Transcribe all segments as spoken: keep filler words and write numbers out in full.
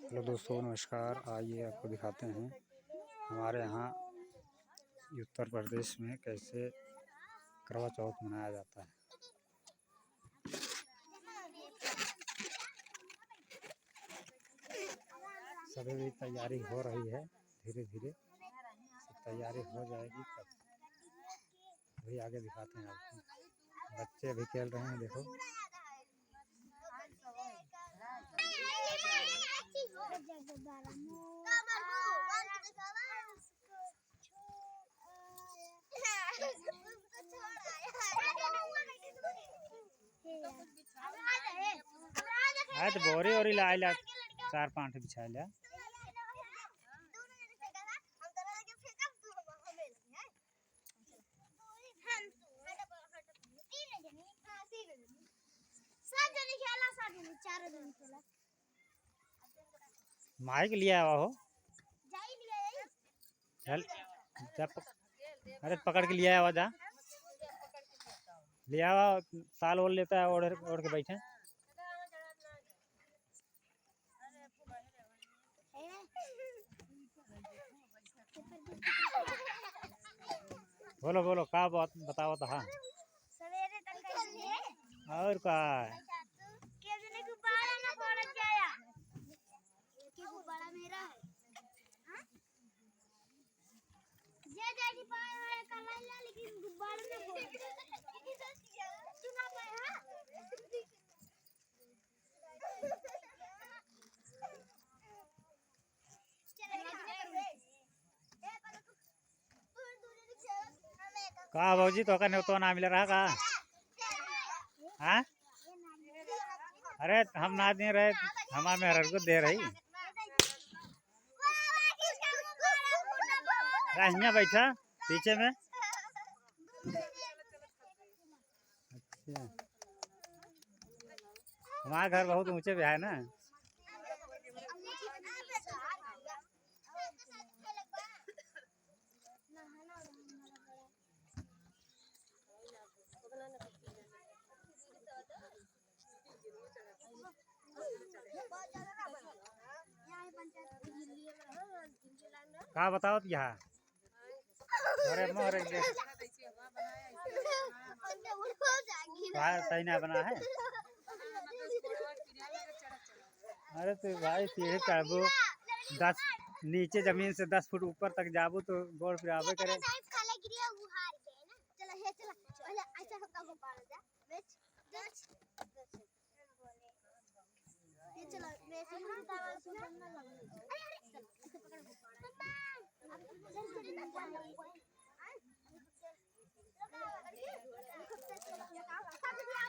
हेलो दोस्तों, नमस्कार। आइए आपको दिखाते हैं हमारे यहाँ उत्तर प्रदेश में कैसे करवा चौथ मनाया जाता है। सभी भी तैयारी हो रही है, धीरे धीरे सब तैयारी हो जाएगी तब। अभी आगे दिखाते हैं आपको। बच्चे अभी खेल रहे हैं, देखो। हाँ, तो बोरी ओरी ला, ला, चार पाँच बिछा ला। माइक लिया आवा हो। चल, जा पक-, अरे पकड़ के लिया आवा जा। लिया आवा, साल ओढ़ लेता है, ओढ़, ओढ़ के बैठे। बोलो, बोलो, का बात बतावत हा? सवेरे तक कर लिए। और का? के जने गुब्बारा ना फोड़त जाया। के गुब्बारा मेरा है। हाँ? जे जे जी पाए है, कर ला, लेकिन गुब्बारा ना फोड़। तू ना पाए, हाँ? का भौजी, तोका नेवतो ना मिल रहा का? हाँ? अरे, हम ना दे रहे, हमार मेहरारू को दे रही। अरे, हियाँ बैठा, पीछे में। अच्छा, हमारा घर बहुत ऊंचे पे है ना। का बतावत यहाँ? अरे मोहरे के। का तैना बना है? अरे तो भाई सीढ़ी चढ़बो, दस, नीचे जमीन से दस फुट ऊपर तक जाबो तो गोड़ पिराबे करे। चला, हे चला, पहले ऐसा होता हो पार जा। ये चलो, मैं ऐसे ही उल्टा वाला सूट पहनना चाहूँ। अरे, अरे, चलो, इसे पकड़। मम्मा, आप चल, चल, चल, चल।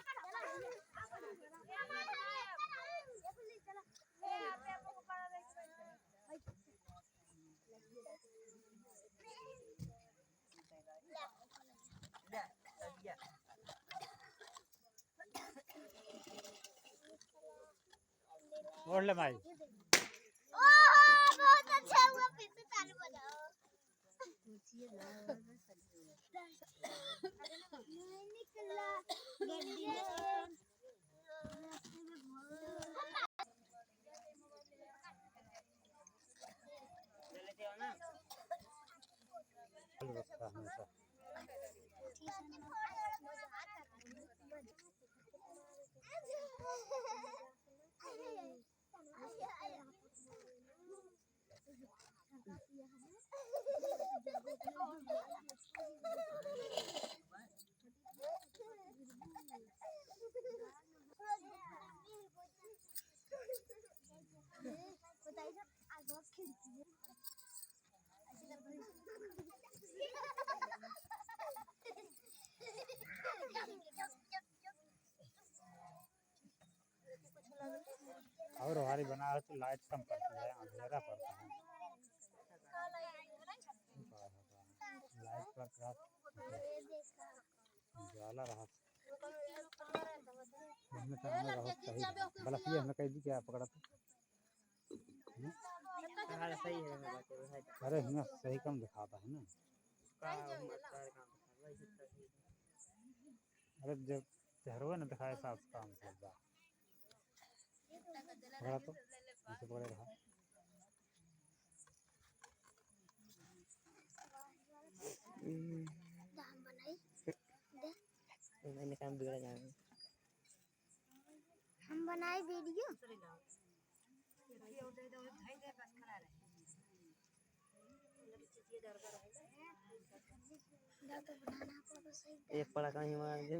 ओढ़ ले माई। ओहो, बहुत अच्छा हुआ, फिर से ताली बजाओ। और हमारी बना है तो लाइट कम पड़ती है, अंधेरा पड़ता है। लाइट पर थोड़ा ज्वाला रहा। इसमें तो हमें बहुत सही है। बल्ब ये हमें कह दी क्या पकड़ा था? हम्म? हाँ, सही है, हमें बात है, है। अरे, हियाँ सही कम दिखाता है ना। का, मतलब, काम है, वही सब है। अरे, जब चेहरवा न दिखाए, साफ काम कर दा। पकड़ा तो, इसे पकड़े रहा। वीडियो। एक पड़ा कहीं मार दे।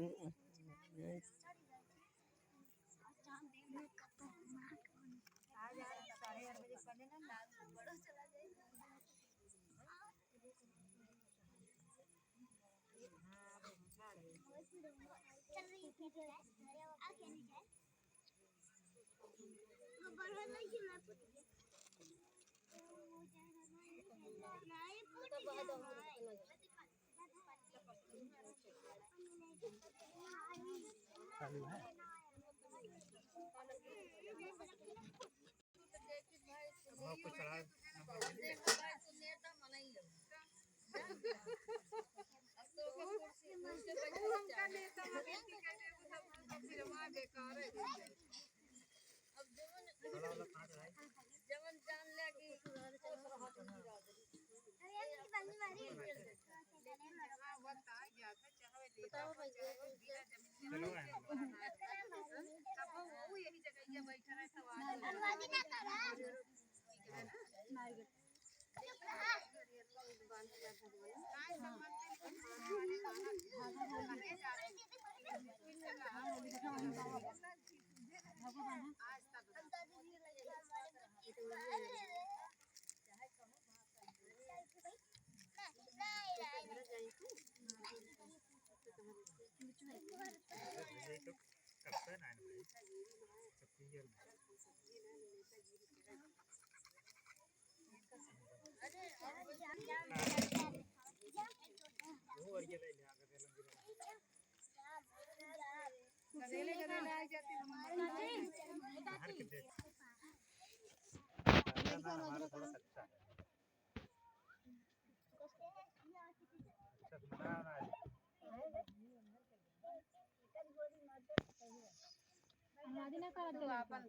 तो आपन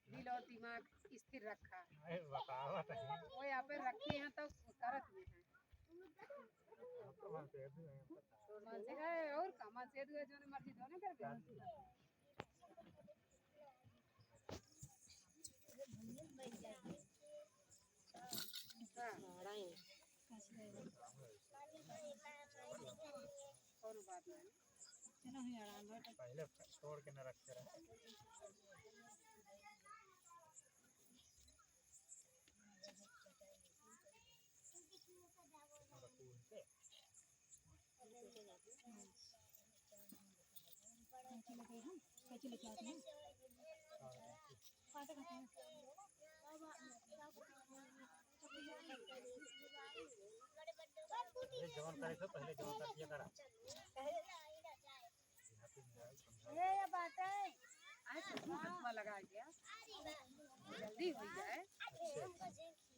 दिल और दिमाग स्थिर रखा। अरे बतावा तो है। वो यहाँ पे रखी हैं तो करत में है। हम तो मन से भी हैं, पता है। मन से है और का, मन से दुआ जो मर्जी दोनों कर दे। हाँ। कौनो बात नहीं। चलो, हम आराम बैठ। पहले तोड़ के न रखे रहे। कैंची लेके आई हम, कैंची लेके आते हैं। काटे खाते हैं। ये जवन करे से पहले जवन कर दिया करा। ये, ये बात है। आज तो खूब हाथवा लगा गया। जल्दी हो जाए।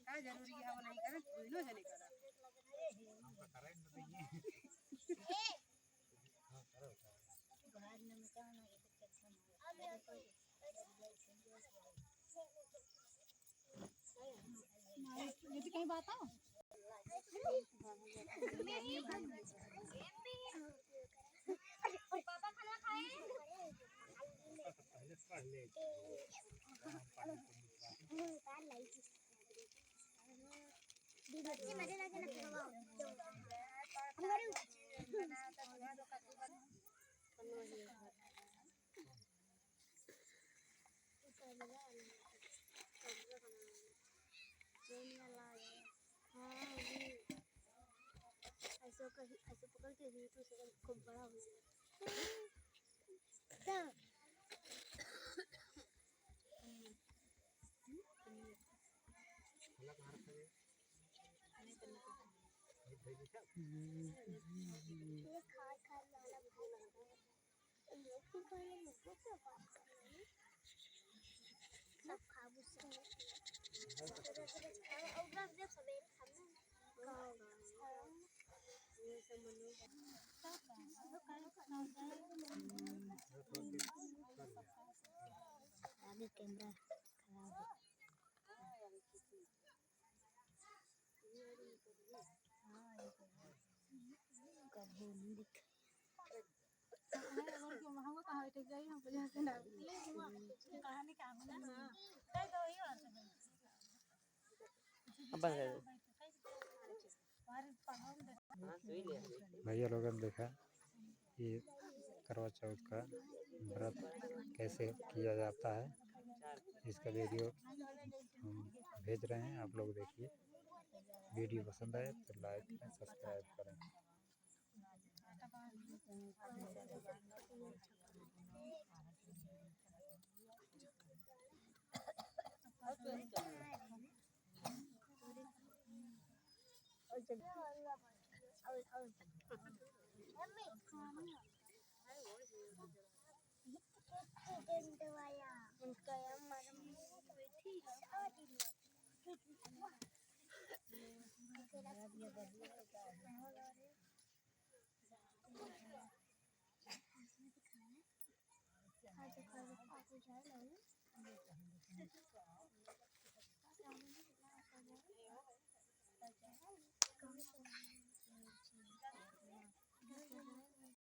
का जरूरी है वो नहीं करे, दोनों जने करा। दीदी कहीं बात हो? पापा खाना खाए? हाँ, वही। ऐसे कहीं, ऐसे पकड़ के भी तो खूब बड़ा हो गया। आगे कैमरा खराब है। हाँ, ये तो है। कभी नहीं दिख हाँ, बैठ जाइए, हम बोले, "हंसे ना।" कहानी का हम ना। हाँ। कह दो, ये बात है। अब बंद कर दो। भैया लोगन देखा कि करवा चौथ का व्रत कैसे किया जाता है, इसका वीडियो हम भेज रहे हैं, आप लोग देखिए। वीडियो पसंद आए तो लाइक करें, सब्सक्राइब करें।